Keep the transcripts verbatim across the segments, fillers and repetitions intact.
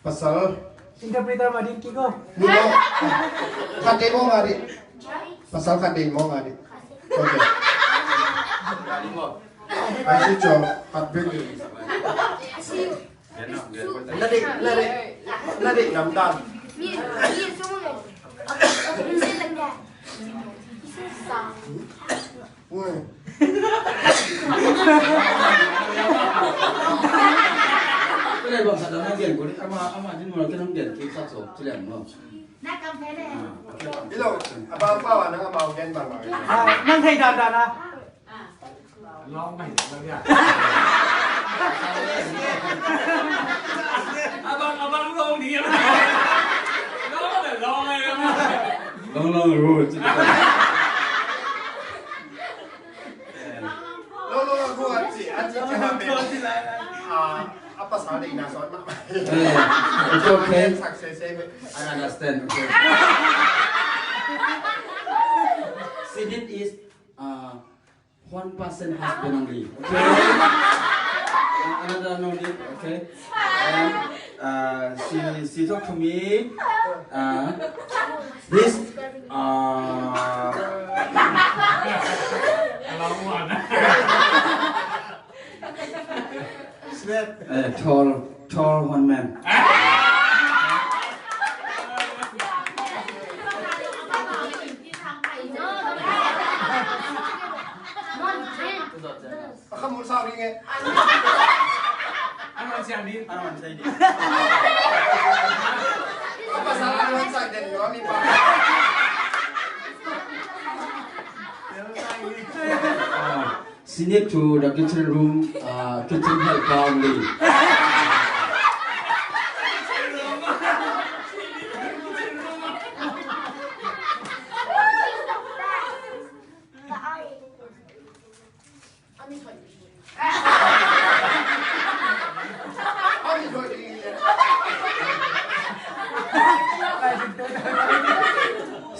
Pasal. Interpreter mah ding kiko. Ni mo. Khat dei mo nga dih. Pasal khat dei mo nga dih. Okay. Ai si cho khat bek. Na dih, na dih. Na dih, nam dan. Ui. Tua leh bang khat a na gen ko dih, ama, ama din mo la ken hong gen kik sak so, ci leng no. Ilo, a bang pau a nang amau gen bang bang. Ah, nang thei dan dan a. Long mai, long ya. Abang, abang long ni. Long, long, long, long. Long, long, long, long, long, long. Ah, apa salah ina son mak? Eh, it's okay. Success, eh. I understand. Okay. Sidit is, uh, one percent husband only. Okay. Uh, another no need. Okay. And, uh, she, she talked to me. Uh, this, uh, a long one. Eh, tall, tall one man. A khamul sau ding e. An wan siang ding. An wan siang ding. A pasal an wan siang ding, no, mi pa. Ah, she need to the kitchen room, uh, kitchen helper only.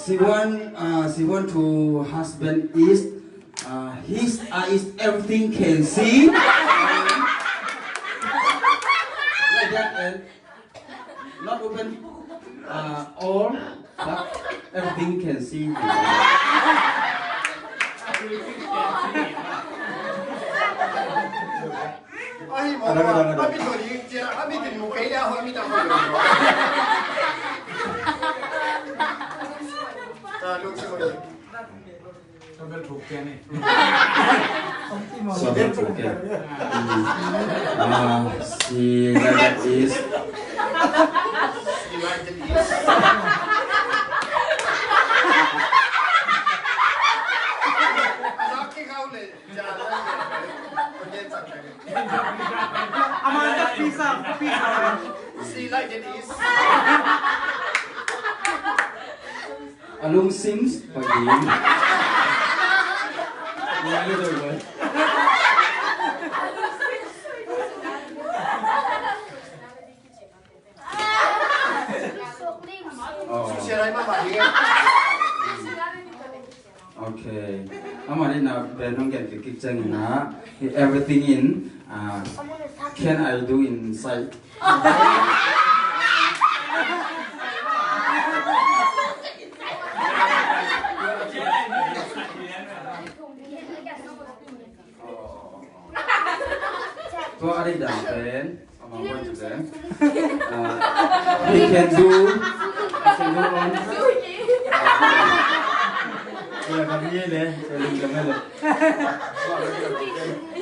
She want, uh, she want to husband is, uh, his eyes everything can see. Like that, and not open, uh, all, but everything can see. Ahi mo, ahi mo, ahi mo. Sa bel thuk kei ni. Sa bel thuk kei. Hmm. Ah, si like that is. Si like that is. Amanda, peace out, peace out. Si like that is. A lungsim pai ding. Oh. Okay. Amah nih na pen hong gen kik ciangin ah, everything in, ah, can I do inside? Tua a deih dan pen, amau pen, uh, he can do, he can do on. Yeah, kami ye le, so ling kami le.